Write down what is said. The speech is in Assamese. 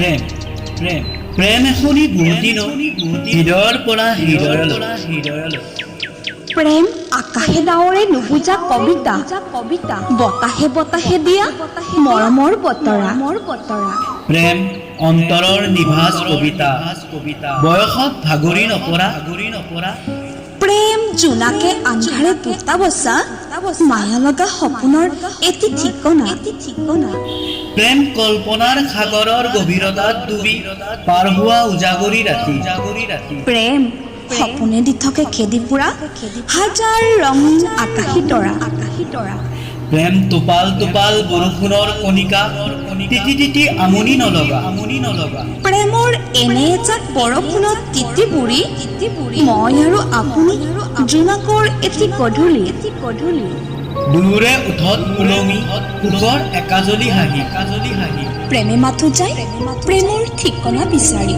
প্ৰেম প্ৰেম প্ৰেম এখনি বোৱতী নৈ, হৃদয়ৰ পৰা হৃদয়লৈ। প্ৰেম আকাশে ডাৱৰে নুবুজা কবিতা কবিতা, বতাহে বতাহে দিয়া মৰমৰ বতৰা বতৰা। প্ৰেম অন্তৰৰ নিভাঁজ কবিতা, বয়সত ভাগৰি নপৰা। প্ৰেম জোনাকে আন্ধাৰে পোতা বচা মায়া লগা সপোনৰ এটি ঠিকনা ঠিকনা। প্ৰেম কল্পনাৰ সাগৰৰ গভীৰতাত ডুবি পাৰ হোৱা উজাগৰী ৰাতি। প্ৰেম সপোনে দিঠকে খেদি ফুৰা হাজাৰ ৰঙীন আকাশী তৰা আকাশী তৰা। প্ৰেম টোপাল টোপাল বৰষুণৰ কণিকা, তিতি তিতি আমনি নলগা। প্ৰেমৰ এনে এজাক বৰষুণত তিতি বুৰি মই আৰু আপুনি জোনাকৰ এটি গধূলি এটি গধূলি। দুয়োৰে ওঠত ওলমি সুখৰ একাজলি হাঁহি। প্ৰেমে মাথো যায় প্ৰেমৰ ঠিকনা বিচাৰি।